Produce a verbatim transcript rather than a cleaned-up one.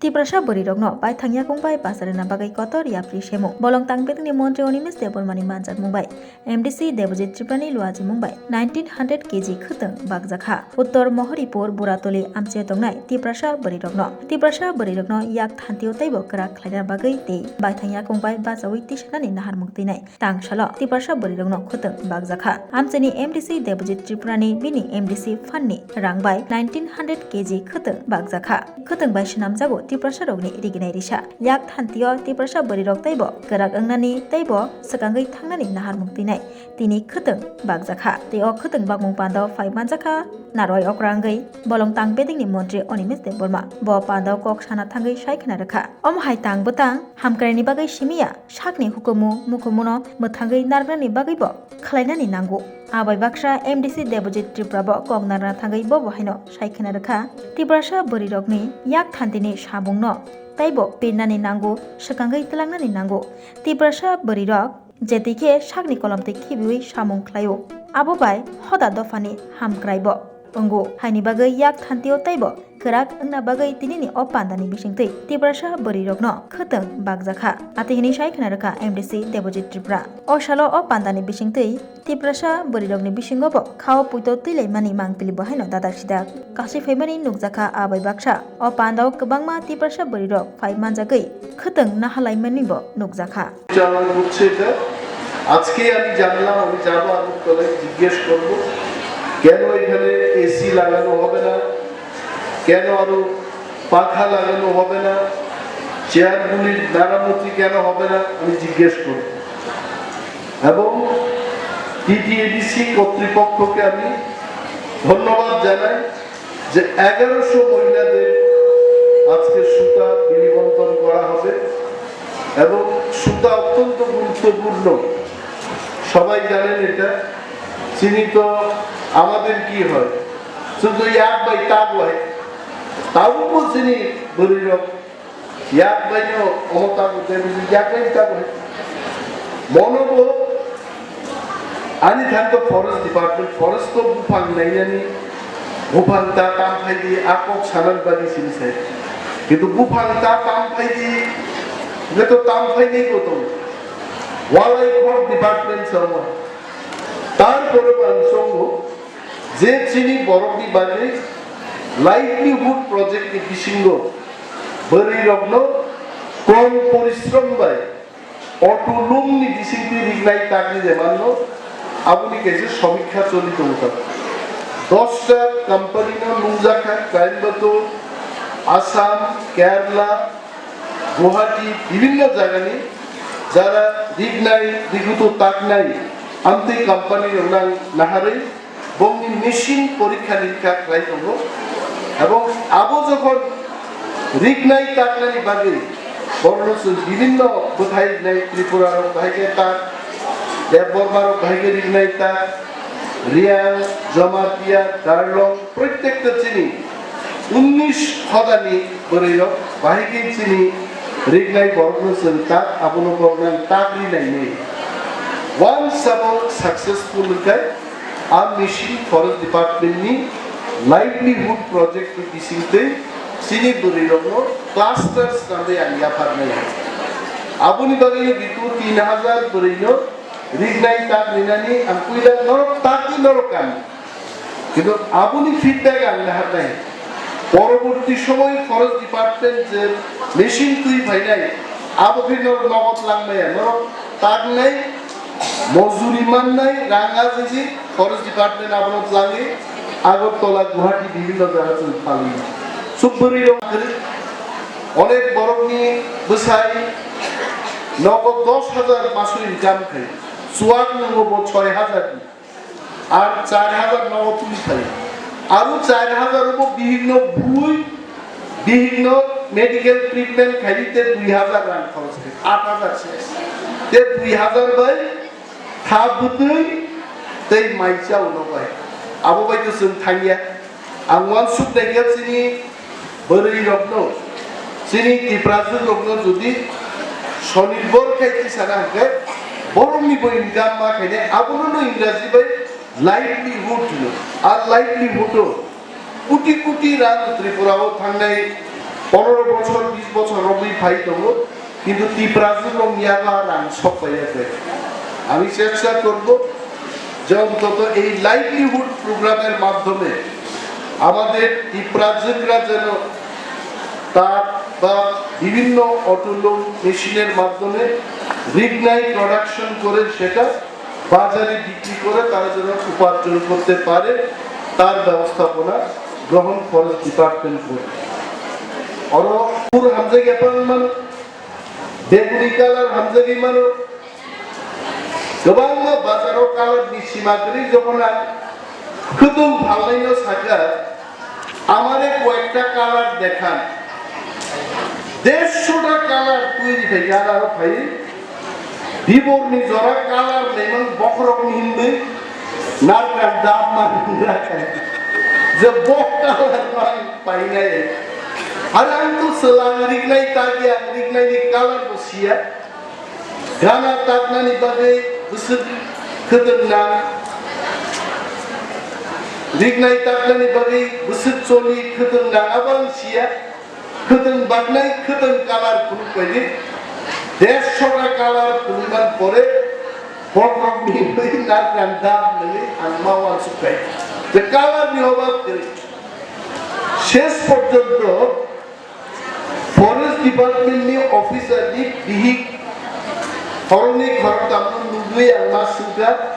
Tiprasa bwrwirokno baithang yakung bai bacharwna bagwi kotor yapri semung. Bolong tang bedengni montri Animesh Debbarmani manjakmung bai M D C Debojit Triprani luajimung bai nineteen hundred K G khwtwng bakjakha. Uttor Mohoripur Buratoli amchio tongnai Tiprasa bwrwirokno, Tiprasa bwrwirokno yak thantio teibo kwrak khlaina bagwi tei baithang yakung bai bachaui tisanani naharmung twinai. Tangsalo Tiprasa bwrwirokno khwtwng bakjakha. Amchaini M D C Debojit Triprani bini M D C fund ni rang bai nineteen hundred K G khwtwng bakjakha. Khwtwng bai swnamjago Tiprasarokni riginai risa. Yak thantio Tiprasa bwrwirok teibo kwrak wngnani teibo swkangwi thangnani naharmung twinai tini khwtwng bakjakha. Tei o khwtwng bakmung pandao phai manjakha narwai okra wngwi bolong tang bedengni montri Animesh Debbarma. Bo pandao kok sana thangwi sai khna rwkha. Omo hai tang bwtang hamkraini bagwi simiya sakni hukumu mukumuno mwthangwi narwknani bagwibo khlainani nango. Abai baksa M D C Debojit Tripura bo kok narwkna thangwi bobo haino sai khna rwkha. Tiprasa bwrwirokni yak thantini samungno teibo pirnani nango, swkangwi twlangnani nango. Tiprasa bwrwirok jetikhe sakni kolomtwi khibiwi samung khlaio. Abo bai hoda dophani hamkraibo wngo. Haini bagwi yak thantio teibo kwrak wngna bagwi tinini o pandani bisingtwi Tiprasa bwrwirokno khwtwng bakjakha. Ati hwnwi sai khna rwkha M D C Debojit Tripura. O salo o pandani bisingtwi Tiprasa bwrwirokni bisingo bo khao puito twilaimani mangpili bo haino dadak sidak kasui phaimani nukjakha. Abai baksa o pandao kwbangma Tiprasa bwrwirok phai manjagwi khwtwng nahalaimani bo nukjakha. চালান হচ্ছে এটা। আজকে আমি জানলাম, আমি যাবো আগরতলায়, জিজ্ঞেস করব কেন এখানে এসি লাগানো হবে না, কেন আরো পাখা লাগানো হবে না, চেয়ারগুলির মেরামতি কেন হবে না, আমি জিজ্ঞেস করব। এবং টিটিএডিসি কর্তৃপক্ষকে আমি ধন্যবাদ জানাই যে এগারোশো মহিলাদের আজকে সুতা বিলি বন্টন করা হবে এবং সুতা অত্যন্ত গুরুত্বপূর্ণ। সবাই জানেন এটা। চিনি তো আমাদের কি হয়, শুধু এক বাই তাবু হয়, তাবুকো চিনি বলি রক, এক বাইনো অমতা বুঝে বুঝি এক বাই তাবু হয়। মনোবো Ani thani to forest department, forest to buphang nainani, buphang ta tam phaidi, a kok sanan bagwi sini sai. Kintu buphang ta tam phaidi, hwnkhe to tam phainai bo tongo. Walai khok department se omo. Tarpore bo ang songo, je chini borokni bagwi livelihood project ni bisingo bwrwirokno kom porishrom bai Auto loan ni bisingtwi rignai takni demand no aboni kaisa samikha choli tongo ta. Dosta company no nungjakha Coimbatore, Assam, Kerala, Guwahati, bibhinno jagani jara rignai, rigutu taknai amtwi company rok nang naharwi bongni machine porikha nirikha khlai tongo. Ebong abo jokhon rignai taknani bagwi borokno chwng bibhinno bwthai rinai, Tripura rok bahai khe tak, Debbarma rok bahai khe rignai tak, Reang, Jamatia, Darlong, prottekta chini unnish hodani bwrwirok bahai khe chini rignai borokno chwng tak, abono borokno ang tak rinai ni. Once abo successful wngkha, a machine forest department ni livelihood project ni bisingtwi chini bwrwirokno cluster swnamwi ang yapharnai. Aboni bagwi bitu tin hajar bwrwino rignai tak rinani ang puila norok tak norok kami. Kintu aboni feedback ang naharnai. Poroborti somoy forest department je machine twi phainai, abo khe norok nogot langmaya, norok taknai, mojuri mannai, rang ajiji, forest department abono twlangwi, Agartala, Guwahati, bibhinno jaga chwng phalwi. Chwng bwrwi rok kwrwi, onek borokni bwsai nogo dos hajar maso income khai, chuwak nwngo bo soi hajar ni. Ar char hajar nogo twi khai. Aro char hajar bo bihikno bui, bihikno medical treatment khai te dui hajar rang khoros khai, aat hajar se. Te dui hajar bai tha bwtwi tei mai chao no bai. Abo bai to chwng thangya. Ang uansuk naikha chini bwrwi rokno, chini Tiprajwk rokno jodi sonirbor khai tisana hwnkhe borokni bo income ma khainai abono no Ingraji bai livelihood hino. Ar livelihood o koti koti rang Tripura o thangnai pondro bochor Phai tongo, kintu Tiprajwk rok yago rang sok paiya khe. Ami chesta korbo je ontoto ei livelihood program er madhyome amader Tiprajwkra jeno tat ba bibhinno autoloom machine er madhyome rignai production kore seta bazare bikri kore tara jeno uparjon korte pare, tar byabostapona grohon forest department kore. Oro pur hamjak yapang mano, beguni colour hamjagwi mano. Kwbangma bazaro colour ni sima kwrwi, jokhon ang khwtwng phalnaino sakha, amare koyekta colour dekhan. Dersho ta colour twi ni phaikha, aro phai biborni jora colour naimang bokhorokni hinwi narwkra dam man hingra kha. Je bok colour man painai. Aro ang to swlang rignai tagya, rignai ni colour bo siya. Gana taknani bagwi bwswk khwtwng nang. Rignai taknani bagwi bwswk choli khwtwng nang, abo ang siya. Khwtwng baknai khwtwng colour phunuk paidi. Dersho ta colour phunukman pore bokhorokni hinwi narwkra dam nangwi ang ma uansuk kha. Je colour ni obab kwrwi. Ses porjonto Forest Department ni officer ni bihik horoknwi khoroktham no nugwi ang ma swngkha,